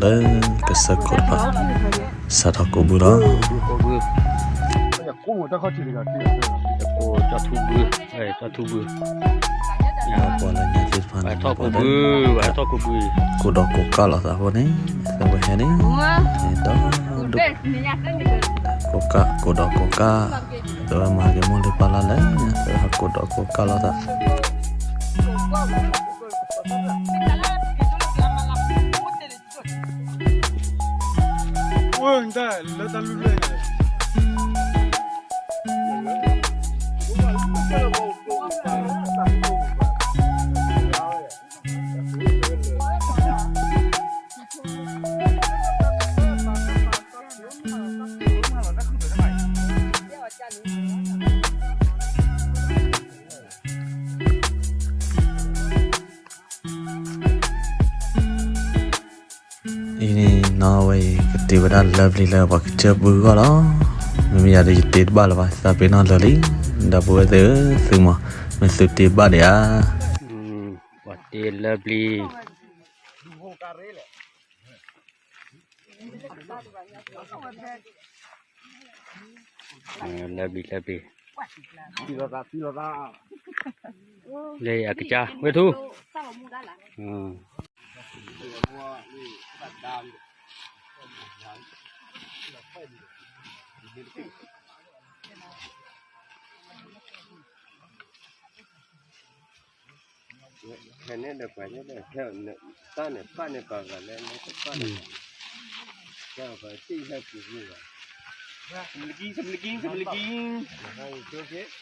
လၢကစၢၢ်ခိၣ်တဖၣ် စးထီၣ်ကိးဘုလီၤ. ပှၤလၢညါသ့ၣ်တဖၣ်န့ၣ် ကိးဒီးကိးကၢ်လိာ်သးအဃိန့ၣ် သဝဲဟဲန့ၣ် ဒီးဒိၣ် ကိးကၢ် ကိးဒီးကိးကၢ် သဝဲမၤက့ၤမိၢ်လၢပၢ်လၢ်လၢ သဝဲဟဲကိးဒီးကိးကၢ်လိာ်သး အံၤန့ၣ်နီၤ အဝဲအံၤကတ့ဝဲဒၣ်လၢပျံၤလၢပှၤကစၢၢ်ဘုဂီၢ်လီၤ. မ့မ့ၢ်ယၤဒီးယတ့တဘၣ်လၢၤဘၣ် သးပ့ၤနီၣ်လၢာ်လံ. ဒီပုၢ်ဝဲၢ်သ့ၣ်ဧၢ သုမး မ့ၢ်သုတ့ဘၣ်ဒံးဧါ. ပှၤတ့လၢပျံၤ လၢပျံၤလၢပျံၤ လၢအကစၢ်ဝဲထူ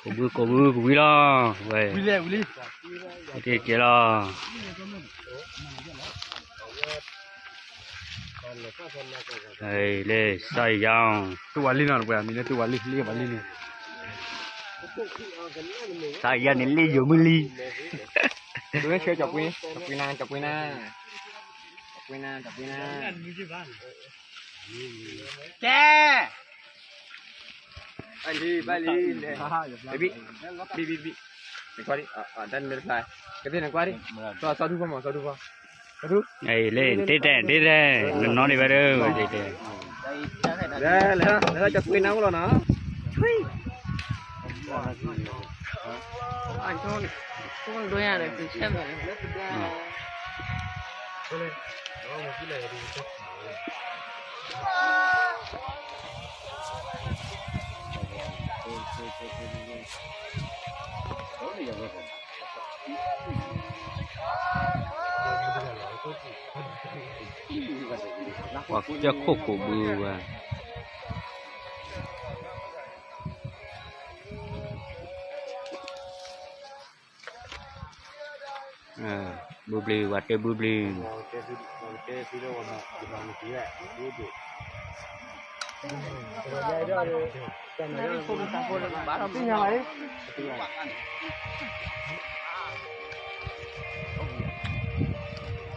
ကိးဘုကိးဘုကဝံၤလီၤ ဝဲ တ့ကဲလီၤ လၢစၢ်ယါ တူၢ်ဝါလံနီၤ တပှဲၤမံၤလၢတူၢ်ဝါလံ လံဘၣ်လံလံ စၢ်ယါန့ၣ်လံယိၤမုၢ်လံ ဆှၢကၠီၤပှ့ၤ ကၠီၤပှ့ၤနၤ ကၠီၤပှ့ၤနၤ ကၠီၤပှ့ၤနၤ ကၠီၤပှ့ၤနၤ ကဲ ဘၣ်လံ ဘၣ်လံ ဘံၣ် ဘံၣ် ဘံၣ် နကွၢ်ဒံး တၢ်နမ့ၢ်တဖျါ ကသ့ၣ်နကွၢ်ဒံး စီၤထူဖီမး စီၤထူဖီ လၢ တ့တဲ တ့တဲ နနီၢ်ဒံးဝဲဒၣ် တ့တဲ လဲၤ လဲၤ လဲၤ ကၠီၤပှ့ၤနၤအိၣ်လီၤနီၤ ပှၤကစၢၢ်ခိၣ်ကိးဘုဝဲ ဘုဘျံၤ ပှၤတဲဘုဘျံၤ ကိးဘုဝံၤဆ့ၣ်နီ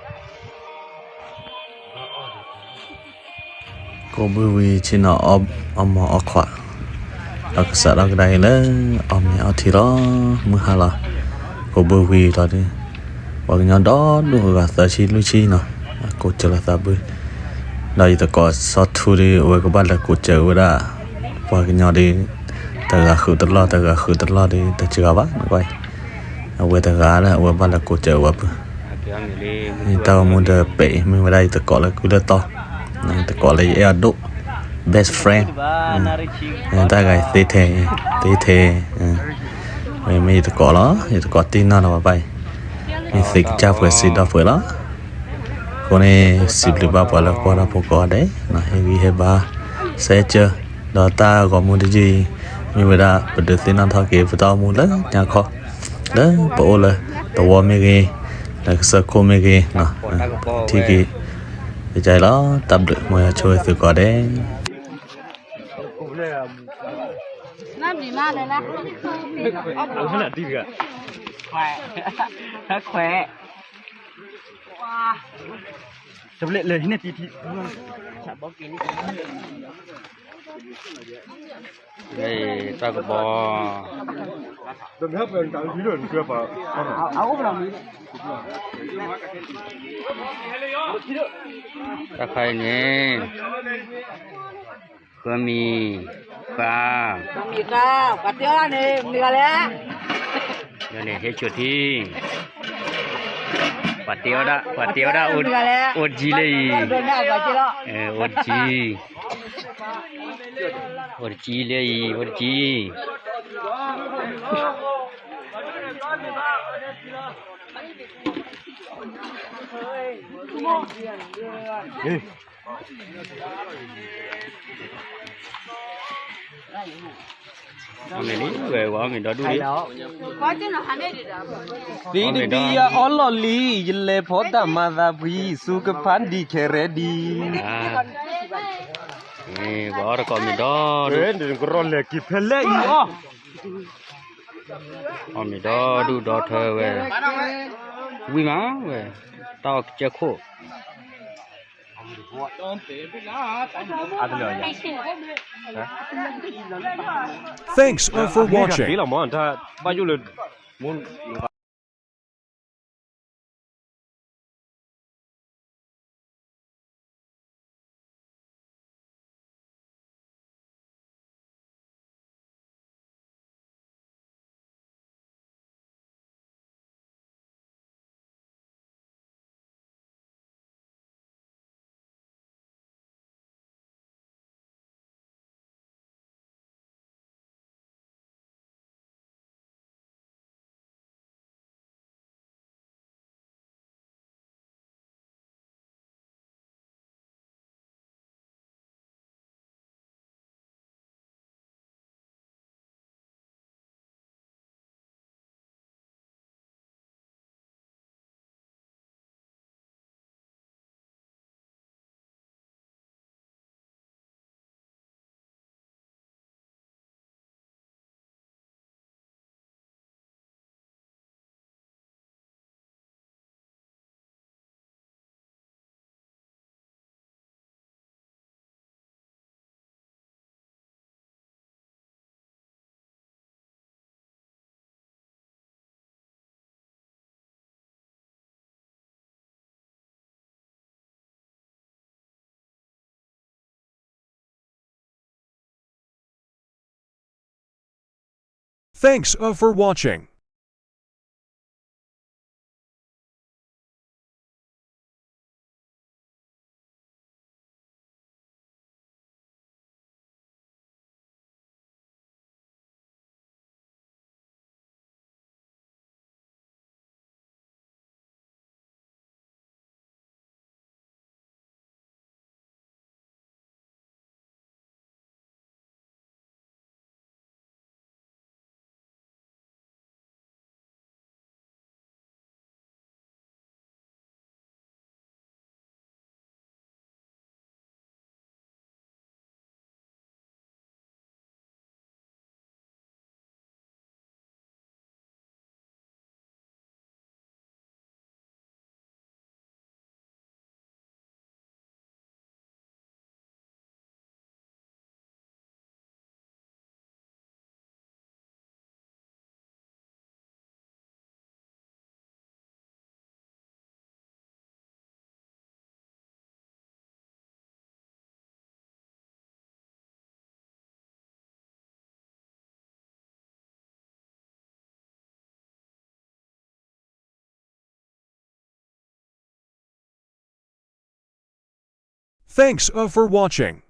ၤအီၣ်မ့ၤအီၣ်ခွး ဒီးကစးထီၣ်ကဒါက့ၤလၢအီၣ်မ့ၤအီထံလီၤ မုၢ်ဟါလီၤ ကိးဘုဝံၤလီၤဒီး ပှၤကညီဒီဒူၣ်အဂၤသၢဆံလွံၢ်ဆံနီၤ ကိးစၢၤလိာ်သးဘု ဒီးယသကိးစီၤထူဒီး အဝဲကဘၣ်လဲၤကိးစၢၤဝဲဒၣ် ပှၤကညီဒီး တဂၤဃုတလီၢ် တဂၤဃုတလီၢ်ဒီး တစှၤဘၣ် နကွၢ်အံၤ အဝဲတဂၤလၢအဝဲဘၣ်လဲၤကိးစၢၤဝဲပူၤ တၢ်ဂီၤမူဒီးပဲာ်အံၤ မ့ၢ်ဝဲဒၣ်ယသကိးလၢကုလၢတီ သကိးလၢယအဲၣ်အီၤဒိၣ် best friend တၢ်ဂၤအံၤသ့ထဲ သ့ထဲ မ့ၢ်ယသကိးလီၤ ယသကိးတံၢ်နီၢ်လီၤပှၤဘၣ်အံၤ မ့ၢ်သ့ကစၢ်ပှဲၤစ့ဒီးပှဲၤလီၤ အဃိန့ၣ် စံးဘျုးဘၣ်ပှၤလၢကွၢ်တၢ်ဖိကိးဂၤဒဲး ဟ့ၣ်ဂံၢ်ဟ့ၣ်ဘါ စဲကၢ ဒီးတၢ်ဂီၤမူတယုၢ်အံၤ မ့ၢ်ဝဲဒၣ်ပဒုးသ့ၣ်နီၣ်ထီၣ်က့ၤ ပတၢ်အိၣ်မူလၢညါခီ လၢပအိၣ်လၢသဝီမ့ၢ်ဂ့ၤ လၢကစၢၢ်ခိၣ်မ့ၢ်ဂ့ၤ ထံၣ်က့ၤ ကစၢ်အံၤလီၤ တၢ်ဘျုး မ်ယွၤဆိၣ်ဂ့ၤသုကိးဂၤဒဲး ခွဲး လၢဟံၣ်န့ၣ်တံၤထံ တၢ်ကဘီ တၢ်ခါအံၤန့ၣ် ဃၢမံၤ ဃၢ မံၤဃၢ ပှၤတဲအီၣ်ဒၣ်န့ၣ် မံၤဃၢလဲၣ် ဒီးန့ၣ် ဟဲဆိၣ်ထံ ပှၤတဲအီၣ်ဒၣ် ပှၤတဲအီၣ်ဒၣ် အိၣ်တကံလၢအံၤ အိၣ်တကံ အိၣ်တကံလၢအံၤ အိၣ်တကံ အီၣ်မ့ၤလံ ဝဲဝဲအီၣ်မ့ၤဒီဒူၣ်လံ သ့တဘံယအီလီၢ်လံ ယလဲၤဖီတၢ်မၤသးဖှံ ဆူကဖးဒံးခဲရဲဒံး ပှၤအီၣ်တကိးမ့ၤဒီဒူၣ် ကရီလဲၤက့ၤဖဲလဲၣ်အံၤအီၣ် အီၣ်မ့ၤဒီဒူၣ်ဒီထၢဝဲ ဝံၣ်မးဝဲ တၢ်အီၣ်ကစၢၢ်ခိၣ် Thanks for watching. Thanks for watching. Thanks for watching.